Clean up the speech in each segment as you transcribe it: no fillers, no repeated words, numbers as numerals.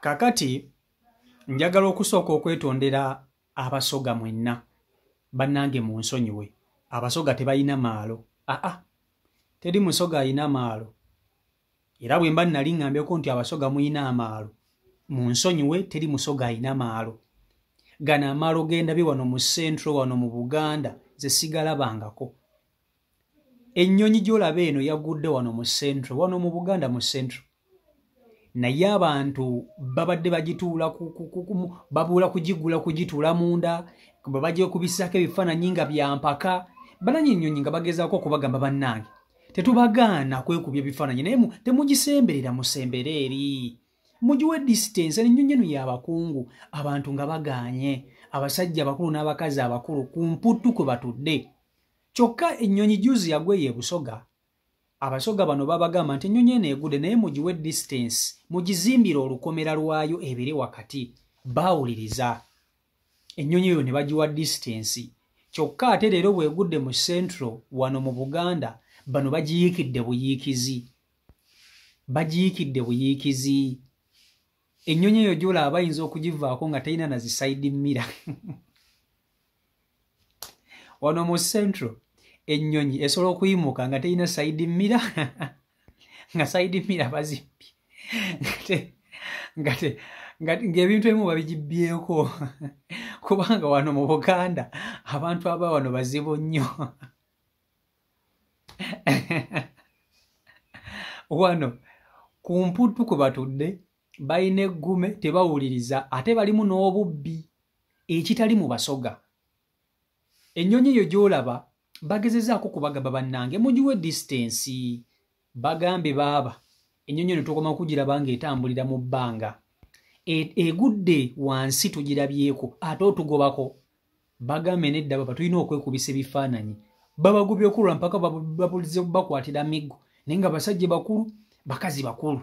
Kakati njagala okusooka okwetondera Abasoga mwenna, bannange munsonyiwe. Abasoga tebalina maalo. Aa, teri Musoga alina maalo. Era bwe mba nali ŋŋambyeko nti Abasoga muyina amaalo, munsonyiwe, teri Musoga alina maalo. Gano amaalo gendabye wano mu Central, wano mu Buganda, nze sigalabangako. Ennyonyi gy'olaba eno yagudde wano mu Central, wano mu Buganda mu Central. Naye abantu babadde bagituula, babuula kugigula kugituula munda, bagyekubisaako ebifaananyi nga bya mpaka. Banannyini nnyonyi nga bagezaako okubagamba, bannange tetubagaana kwekubya ebifaananyi, naye temugisemberera, musembere eri, mugiwe distance, ennyonyi eno y'abakungu. Abantu nga bagaanye, abasajja abakulu n'abakazi abakulu ku mputtu kwe batudde. Kyokka ennyonyi juzi yagwa eyo e Busoga. Abasoga bano babagamba nti ennyonyi eno egudde, naye mugiwe distance, mugizimbire olukomera lwayo ebiri wakati. Baawuliriza, ennyonyi eyo ne bagiwa distance. Kyokka ate leero bw'egudde mu Central wano mu Buganda, bano bagiyiikidde buyiikizi, bagiyiikidde buyiikizi. Ennyonyi eyo gy'olaba bayinza okugivaako nga terina na zi side mirror. Wano mu Central ennyonyi esobola okuyimuka nga terina side mirror, nga side mirror bazibbye, ng'ebintu ebimu babigibbyeko, kubanga wano mu Buganda abantu aba wano bazibu nnyo. Wano ku mputtu kwe batudde balina eggume, tebawuliriza, ate balimu n'obubbi ekitali mu Basoga. Ennyonyi eyo gy'olaba bagezezaako kubagamba, bannange mugiwe distance. Bagambe baaba ennyonyi eno tukoma kugiraba ng'etambulira mu bbanga, egudde wansi tugirabyeko, ate otugobako. Bagambe nedda baba tulina okwekubisa ebifaananyi. Babagobye okulwa mpaka babulize bakwatira miggo, naye nga basajja bakulu, bakazi bakulu.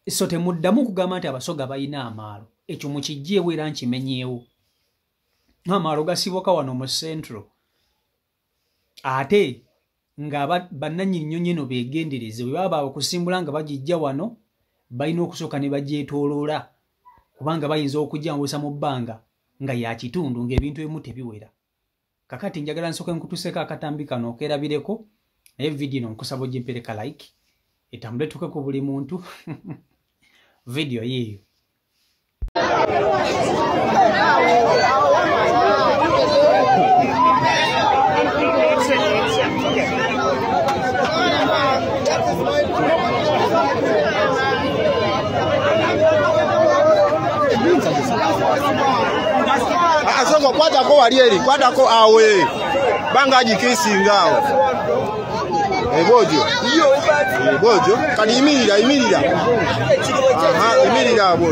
So temuddamu kugamba nti Abasoga balina amaalo, ekyo mukiggyeewo era nkimenyeewo. Amaalo gasibuka wano mu Central. Ate nga bannannyini nnyonyi eno beegendereze, bwe baba okusimbula nga bagijja wano, balina okusooka ne bagyetooloola, kubanga bayinza okujjangusa mu bbanga nga ya kitundu, ng'ebintu ebimu tebiwera. Kakati njagala nsooke nkutuseeko akatambi kano okeerabireko, naye vidiyo eno nkusaba ogimpereka like, etambule tuke ku buli muntu. Vidiyo yiiyo. Asongo kwatako wali eri, kwatako awe banga agikisinga awo. Ebojo ebojo kati yimirira, yimirira. Aha, yimirira abo.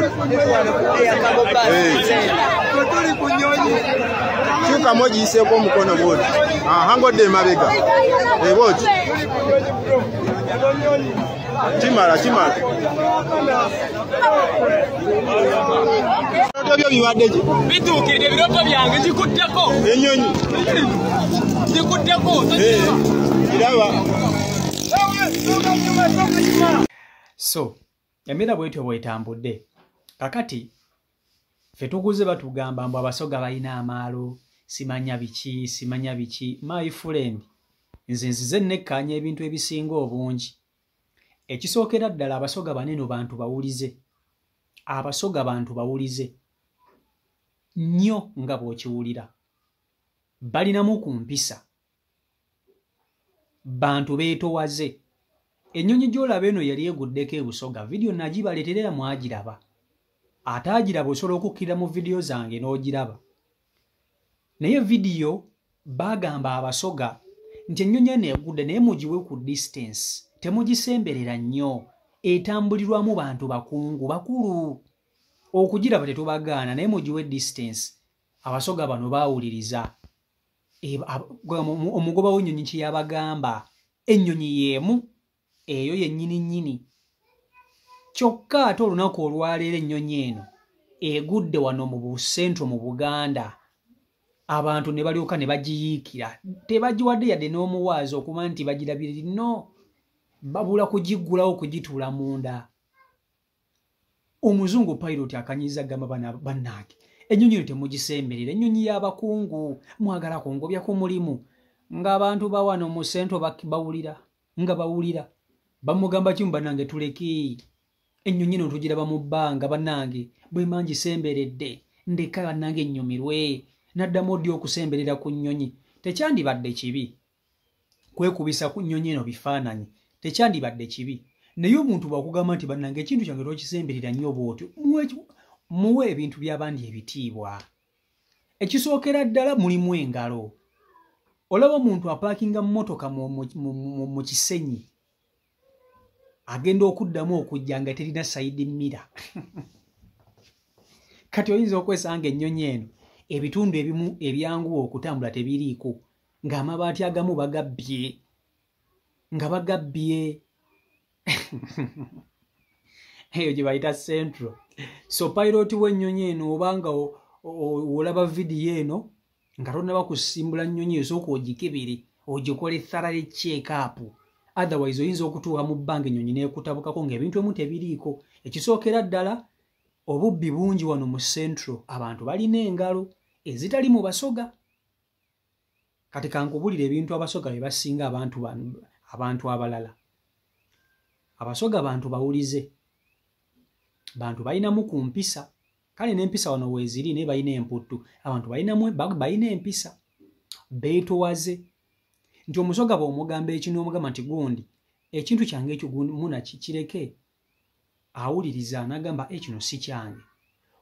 Kyuka mogiyiseeko omukono bwoti. Aha, ngodde emabega. Ebojo kimala, kimala. Ebyo bibadde ki? Bituukiridde ebirooto byange, gikuddeko. Ennyonyi. Gikuddeko. Kiraba. So, embeera bwetyo bwetambudde. Kakati ffe tuguze batugamba mbu Abasoga balina amaalo, simanya biki, simanya biki. My friend, nze nzize nekkaanya ebintu ebisinga obungi. Ekisookera ddala, Abasoga baneno bantu bawulize. Abasoga bantu bawulize nnyo nga bw'okiwulira. Balinamu ku mpisa, bantu beetowaze. Ennyonyi gy'olaba eno yali eguddeko e Busoga, vidiyo nagibaleetera era mwagiraba. Ate agiraba osobola okukkirira mu vidiyo zange n'ogiraba. Naye vidiyo bagamba Abasoga nti ennyonyi eno egudde, naye mugiwe ku distance, temugisemberera nnyo, etambulirwamu bantu bakungu bakulu. Okugiraba tetubagaana, naye mugiwe distance. Abasoga bano baawuliriza omugoba w'ennyonyi kye yabagamba, ennyonyi y'emu eyo yennyini nnyini. Kyokka ate olunaku olwaleero ennyonyi eno egudde wano mu Busentro mu Buganda, abantu ne balyoka ne bagiyiikira, tebagiwadde yadde n'omuwaazi okuba nti bagirabirira, no babula kugiggulawo kugituula munda. Omuzungu pilot akanyiza gamba bannange ennyonyi eno temugisemberera, ennyonyi y'abakungu, mwagala kungobya ku mulimu. Ng'abantu bawano mu Central bawulira nga bawulira bamugamba kimu, bannange tuleke ennyonyi eno tugiraba mu bbanga, bannange bwe mangisemberedde ndeka bannange ennyumirwe. Naddamu oddi okusemberera ku nnyonyi. Tekyandibadde kibi kwekubisa ku nnyonyi eno bifaananyi, tekyandibadde kibi, naye omuntu bw'akugamba nti bannange ekintu kyange tokisemberera nnyo bw'otyo, muwe ebintu by'abandi ebitiibwa. Ekisookera ddala mulimu engalo. Olaba omuntu apaakinga mmotoka mu Kisenyi, agenda okuddamu okujja nga terina side mirror. Kati oyinza okwesanga ennyonyi eno ebitundu ebimu ebyanguwa okutambula tebiriiko, ng'amabaati agamu bagabbye, nga bagabbye. Eyo gye bayita Central. So pilot w'ennyonyi eno, obanga olaba vidiyo eno nga tonnaba kusimbula nnyonyi, esooka ogikebere, ogikole thoroughly check up, otherwise oyinza okutuuka mu bbanga ennyonyi n'ekutabukako ng'ebintu emu tebiriiko. Ekisookera ddala obubbi bungi wano mu Central, abantu balina engalo ezitali mu Basoga. Kati kankubulira ebintu Abasoga bye basinga abantu abalala. Abasoga bantu bawulize, bantu balinamu ku mpisa, kale n'empisa wano weeziri naye balina emputtu. Abantu balina empisa, beetowaze. Nti Omusoga bw'omugamba ekintu, omugamba nti gundi ekintu kyange ekyo muna kireke, awuliriza n'agamba ekino si kyange.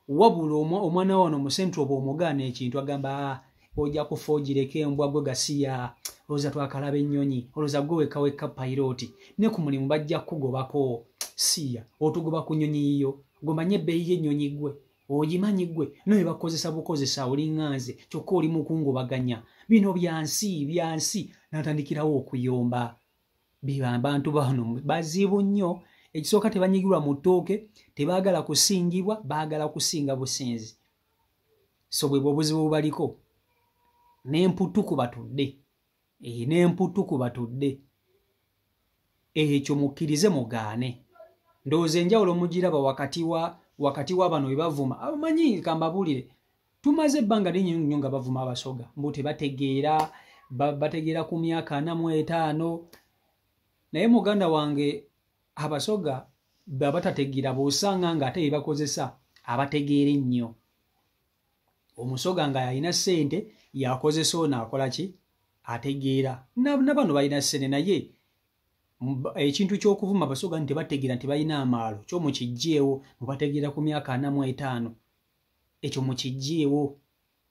Wabula omwana wano mu Central bw'omugaana ekintu agamba ojja kufa ogireke embwa gwe gasiya, olowooza twakalaba ennyonyi, olowooza gwe wekka wekka pilot, ne ku mulimu bajja kukugobako, siya otugoba ku nnyonyi yiyo, gomanye ebbeeyi y'ennyonyi gwe ogimanyi gwe, naye bakozesa bukozesa olinga nze kyokka oli mukungobaganya, bino byansi byansi. N'atandikirawo okuyomba. Abantu bano bazibu nnyo. Ekisooka tebanyigirwa mu ttooke, tebaagala kusingibwa, baagala kusinga businzi. So bwe obuzibu bubaliko. N'emputuku batudde, n'emputuku batudde. Ekyo mukkirize mugaane. Ndowooza enjawulo mugiraba wakati wa bano bwe bavuma. Abamanyi kambabuulire, tumaze ebbanga lingi nnyo nga bavuma Abasoga mbu tebategeera, bategeera ku myaka 45. Naye muganda wange Abasoga bw'abatategeera bw'osanga ng'ate bye bakozesa abategeera ennyo. Omusoga nga yalina ssente yakozesa ono akola ki? Ategeera. Na bano balina ssente, naye ekintu ky'okuvuma Abasoga nti tebategeera nti balina amaalo kyo mukiggyeewo, mubategeera ku myaka 45. Ekyo mukiggyeewo,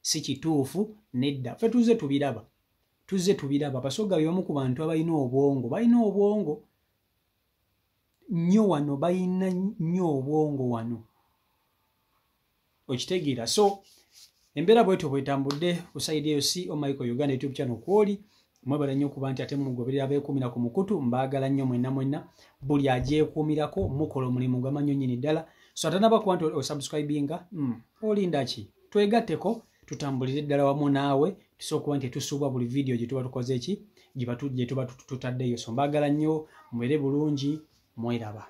si kituufu nedda. Ffe tuzze tubiraba, tuzze tubiraba. Abasoga be bamu ku bantu abalina obwongo, balina obwongo nnyo wano, balina nnyo obwongo wano, okitegeera. So embeera bwetyo bwetambudde ku side eyo. Si Michael Uganda YouTube channel kwoli, mwebale nnyo okuba nti ate mugoberera abeekuumira ku mukutu. Mbaagala nnyo mwenna mwenna, buli agyekuumirako mukola omulimu gw'amanyo nnyini ddala. So atanaba kuba nti osubscribinga, olinda ki? Twegatteko tutambulire ddala wamu naawe, tusobola okuba nti tetusuubwa buli vidiyo gye tuba tukoze ki, gye tuba tutaddeyo. So mbaagala nnyo, mubeere bulungi, mweraba.